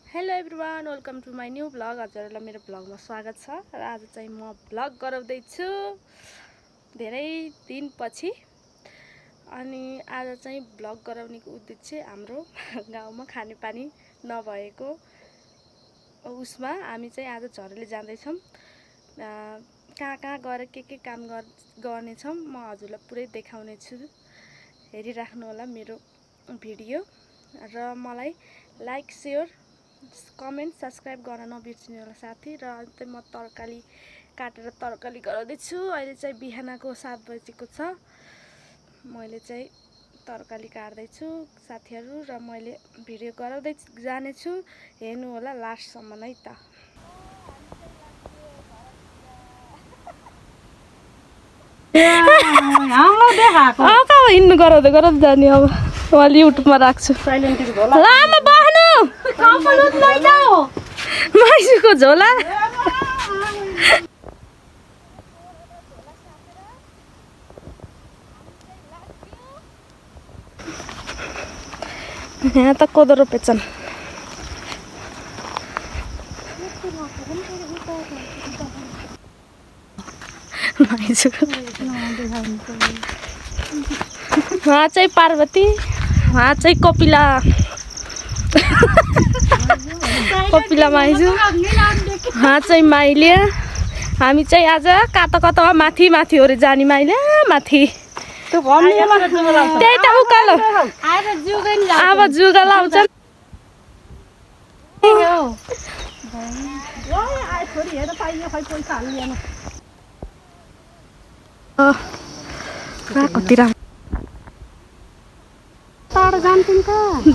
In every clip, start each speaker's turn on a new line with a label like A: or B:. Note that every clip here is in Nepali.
A: Hello everyone, welcome to my new blog. हजुरहरूलाई मेरो ब्लगमा स्वागत छ। र आज चाहिँ म ब्लग गराउँदैछु धेरै दिनपछि। अनि आज चाहिँ ब्लग गराउनेको उद्देश्य हाम्रो गाउँमा खानेपानी नभएको उसमा हामी चाहिँ आज झरेली जाँदैछौँ। कहाँ कहाँ गएर के काम गर्नेछौँ म हजुरलाई पुरै देखाउने छु। हेरिराख्नु होला मेरो भिडियो र मलाई लाइक सेयर कमेन्ट सब्सक्राइब गर्न नबिर्सिनु होला साथी। र अहिले म तरकारी काटेर तरकारी गराउँदैछु। अहिले चाहिँ बिहानको 7 बजेको छ। मैले चाहिँ तरकारी काट्दैछु साथीहरू र मैले भिडियो गराउँदै जानेछु। हेर्नु होला लास्टसम्म नै त। कहाँ हिँड्नु गराउँदै जाने अब मैले युट्युबमा राख्छु। लामा बस्नु माइजूको झोला यहाँ त कोदो रोपेछन्। वहाँ चाहिँ पार्वती, वहाँ चाहिँ कपिला कपिला माइजू, वहाँ चाहिँ माइले। हामी चाहिँ आज कता माथि हो रे जाने माइले माथि। त्यही त उकालो अब जुगा लाउँछ।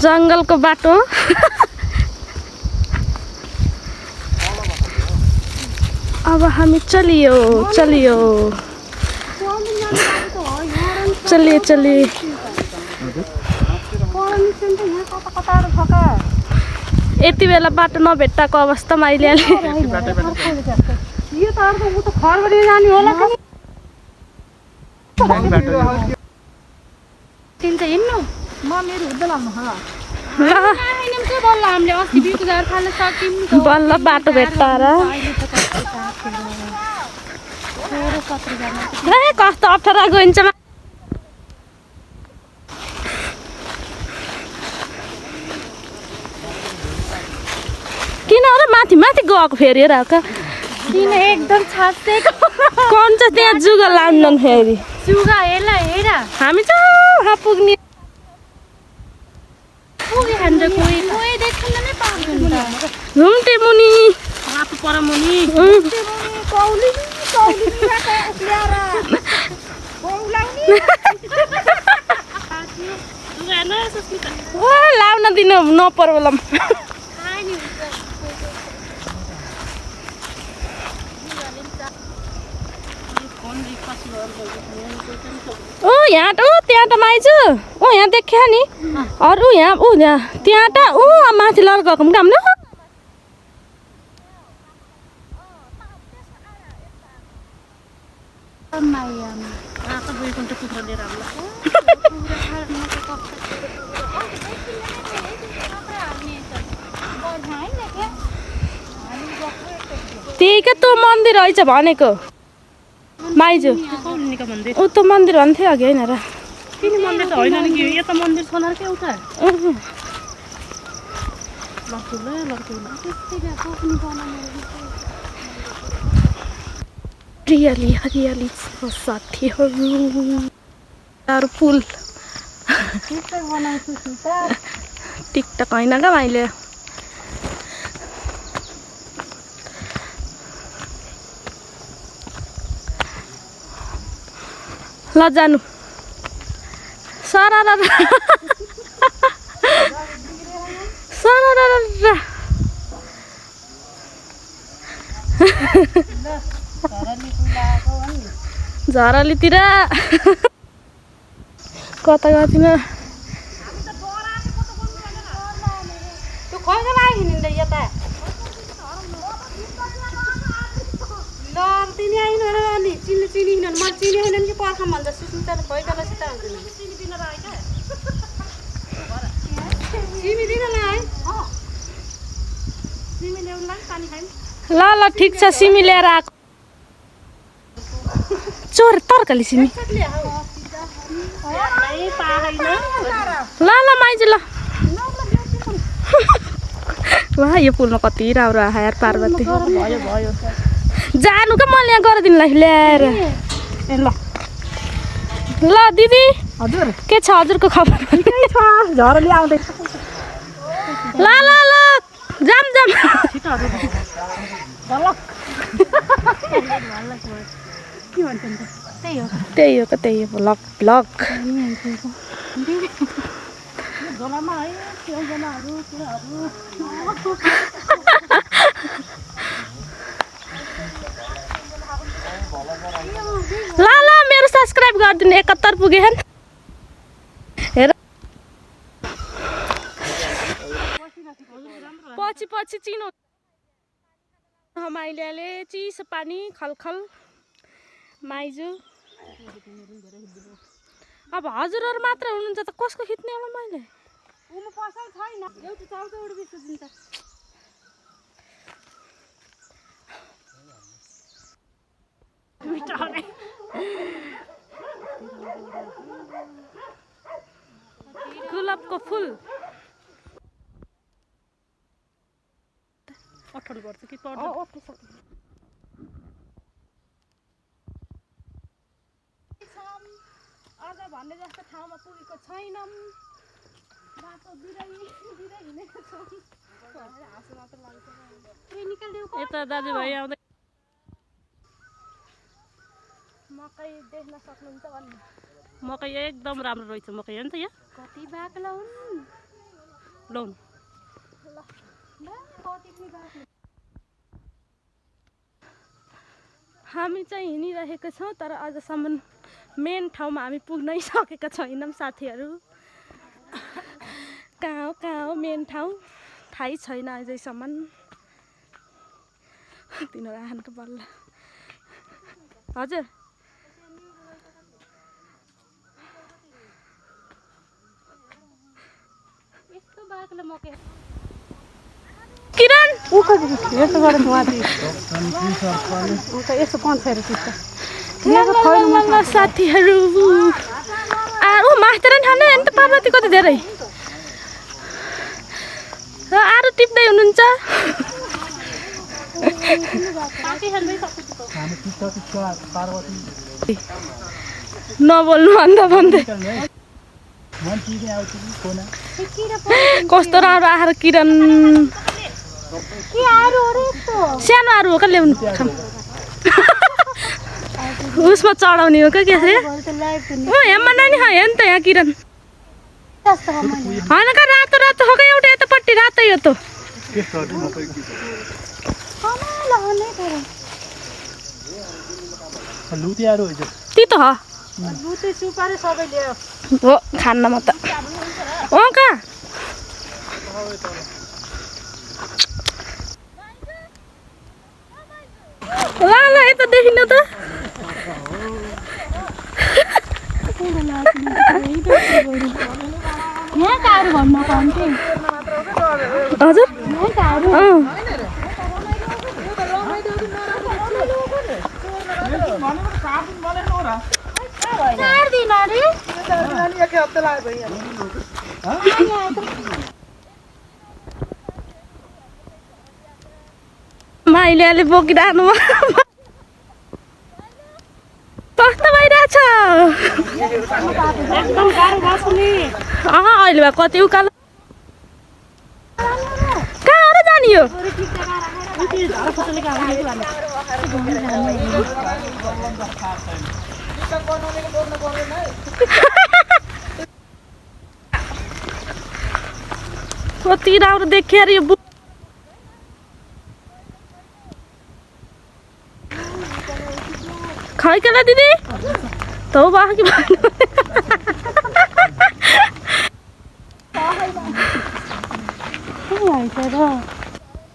A: जङ्गलको बाटो अब हामी चलियो यति बेला बाटो नभेट्टाको अवस्थामा अहिले बल्ल बाटो भेट्टा र कस्तो अप्ठ्यारो गइन्छ। किन र माथि गएको फेरि किन एकदम छासेको कौन चाहिँ त्यहाँ जुगा लाउँछन् फेरि जुगा हेर हामी चाहिँ पुग्ने घुम्टे मुनि लाउन दिनु नपर्वलम। यहाँ त त्यहाँ त माइजू यहाँ देखिया नि अरू यहाँ त्यहाँ त माथि लर गएको काम न। त्यही क्या त्यो मन्दिर रहेछ भनेको माइजू। ऊ त मन्दिर भन्थ्यो अघि होइन र मन्दिर त होइन नि यता मन्दिर छ न के उता हरियाली साथीहरू पुल टिकटक होइन क्या मैले ल जानु सरारा झरलीतिर कता गएन तिनी आइन नि चिनी हिँड्नु मैले चिनी होइन कि पर्खम भन्छ सुस्मिता भइगलसित चिनी दिन है ल ल ठिक छ सिमी ल्याएर आएको चोर तरकारी सिमी ल ल माइजू ल वाह यो पुलमा कति राम्रो आयो यार पार्वती जानु क्या मैले यहाँ गरिदिनुलाई ल्याएर ल दिदी
B: हजुर
A: के छ हजुरको खबर
B: झरले आउँदै
A: ल ल ल जाम जाम
B: के भन्छ नि
A: त्यही हो ब्लग ब्लग
B: झोलामा है च्याउजनाहरू कुराहरू
A: ल ल मेरो सब्सक्राइब गरिदिनु 71 पुगे हेर पछि पछि चिनो माइल्याले चिसो पानी खलखल माइजू अब हजुरहरू मात्र हुनुहुन्छ त कसको खिच्ने होला मैले
B: उमा पसल छैन एउटा चाउको एउटा बिस दिन्छ
A: गुलाबको फुल
B: 18 वर्ष कि पर्छ
A: अझ भन्ने जस्तो ठाउँमा पुगेको छैनौँ बाटो बिराइ हिँडेको छौँ हाँसो मात्र लाग्छ
B: यता दाजुभाइ आउँदै
A: मकै देख्न सक्नुहुन्छ भन्नु
B: मकै एकदम राम्रो रहेछ मकै हो नि त यहाँ
A: कति बाक्लो हुन्
B: लाउनु
A: हामी चाहिँ हिँडिरहेको छौँ तर अझसम्म मेन ठाउँमा हामी पुग्नै सकेका छैनौँ साथीहरू कहाँ हो मेन ठाउँ थाहै छैन अझैसम्म तिनीहरू आहानको बल्ल हजुर
B: यस्तो बाक्लो मकै
A: किरण
B: यस्तो गरेर माथि यस्तो 5 रुपियाँ
A: साथीहरू मास्टर ठान्दै होइन त पार्वती कति धेरै आरू टिप्दै हुनुहुन्छ नबोल्नु भन्दा भन्दै कस्तो राम्रो आएर किरण सानो आरू हो क्या ल्याउनु उसमा चढाउने हो क्या के अरे हेम्मा नानी हेर्नु त यहाँ किरण होइन क्या रातो रातो हो क्या एउटा यतापट्टि रातो यो त ती त हो खान्नमा त अँ कहाँ ल ल यता देखिनु त हजुर माइलीले बोकिरहनु कस्तो भइरहेछ अहिले भए कति उकालो कहाँ हो र जाने यो कति राम्रो देखियो अरे यो खाइ केला दिदी तो बाकी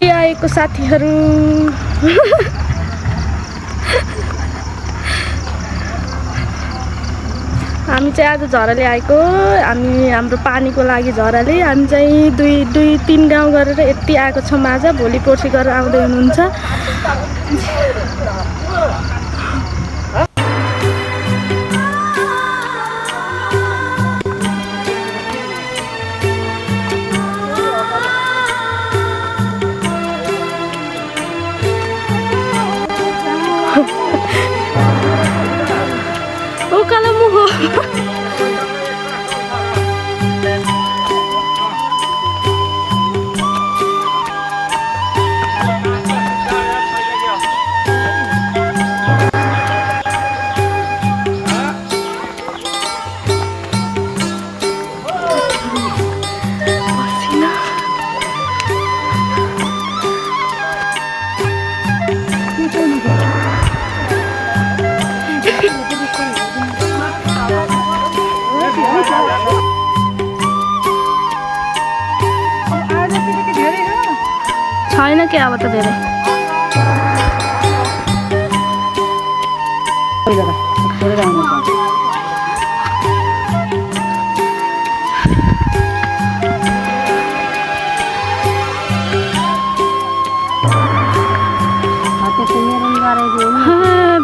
A: आएको साथीहरू हामी चाहिँ आज झराले आएको हाम्रो पानीको लागि झराले हामी चाहिँ दुई तीन गाउँ गरेर यति आएको छौँ आज भोलि पर्सि गरेर आउँदै हुनुहुन्छ Kalau mau छैन के अब त धेरै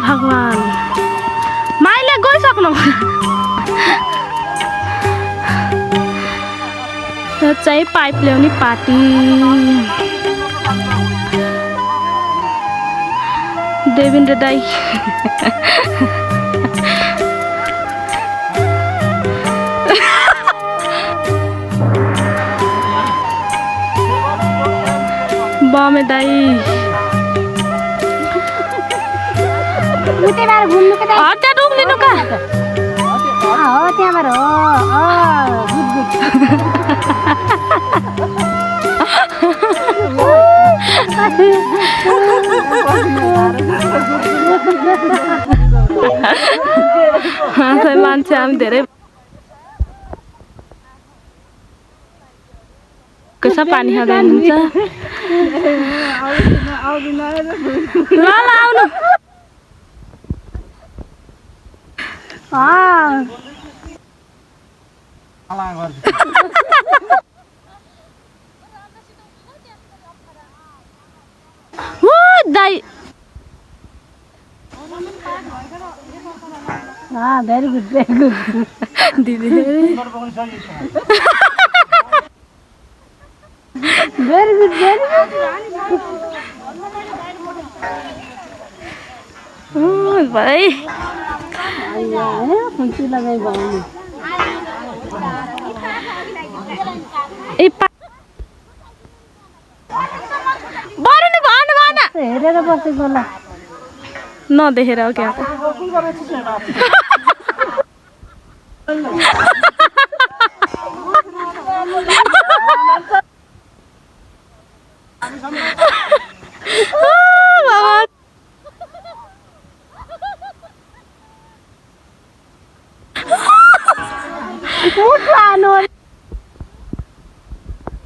A: भगवान माइले गइसक्नु चाहिँ पाइप ल्याउने पार्टी देवेन्द्र दाई बमे दाई त्यहाँ डुब्लिनु कहाँ हो त्यहाँबाट हो मान्छे हामी धेरै कसो पानी खाँदै हुनुहुन्छ ल आउनु दाई भेरी गुड दिदी भेरी गुड भाइ हेरेर बसेको होला नदेखेर हो क्या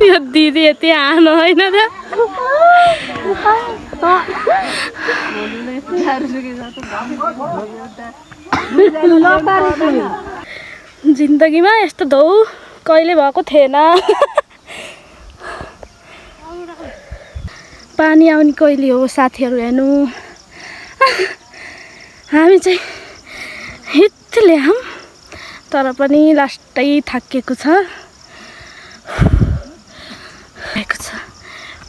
A: यो दिदी यति आनो होइन त जिन्दगीमा यस्तो धौ कहिले भएको थिएन पानी आउने कहिले हो साथीहरू हेर्नु हामी चाहिँ हिट ल्यायौँ तर पनि लास्टै थाकिएको छ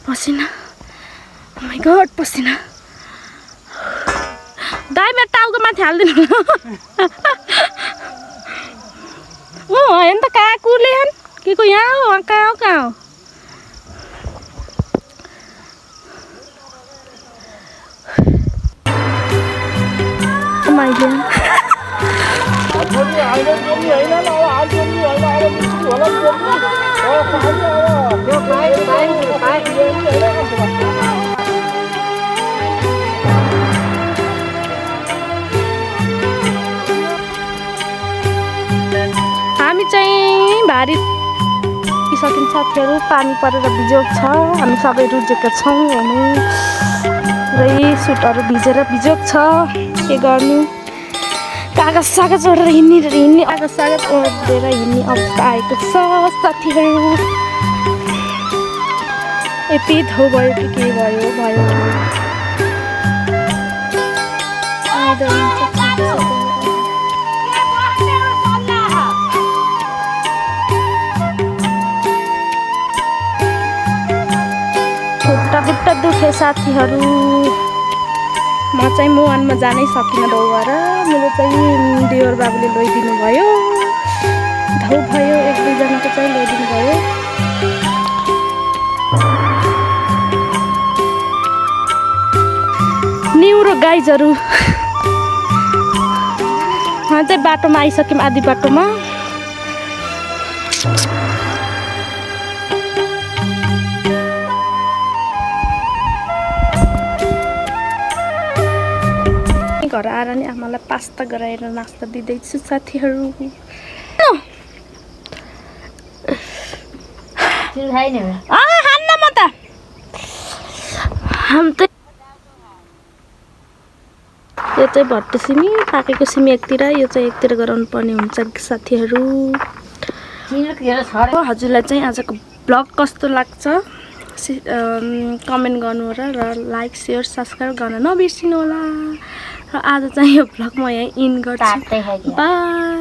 A: पसिना oh my god पसिना दाइ मेरो टाउको माथि हाल्दिनु होइन त कहाँ कुर्ले के को यहाँ हो कहाँ हो हामी चाहिँ भारी सकिन्छ साथीहरू पानी परेर बिजोग छ हामी सबै रुजेका छौँ हेर्नु सुटहरू भिजेर बिजोग छ के गर्नु कागज सागज ओढेर हिँड्ने कागज सागज ओढेर हिँड्ने अवस्था आएको छ साथीहरू। यति धौ भयो कि के भयो खुट्टा दुखे साथीहरू। म चाहिँ मुहानमा जानै सकिनँ धौ भएर। मेरो चाहिँ देवर बाबुले लैदिनु भयो, धौ भयो। 1-2 जनाको चाहिँ लैदिनु भयो। निउरो गाइजहरू चाहिँ बाटोमा आइसक्यौँ, आधी बाटोमा। घर आएर नि आमालाई पास्ता गराएर नास्ता दिँदैछु साथीहरू। हान्न म त यो चाहिँ भट्टे सिमी, पाकेको सिमी एकतिर, यो चाहिँ एकतिर गराउनु पर्ने हुन्छ साथीहरू। हजुरलाई चाहिँ आजको ब्लग कस्तो लाग्छ कमेन्ट गर्नु र लाइक सेयर सब्सक्राइब गर्न नबिर्सिनु होला। र आज चाहिँ यो ब्लग म यहीँ इन गर्छु। बाई।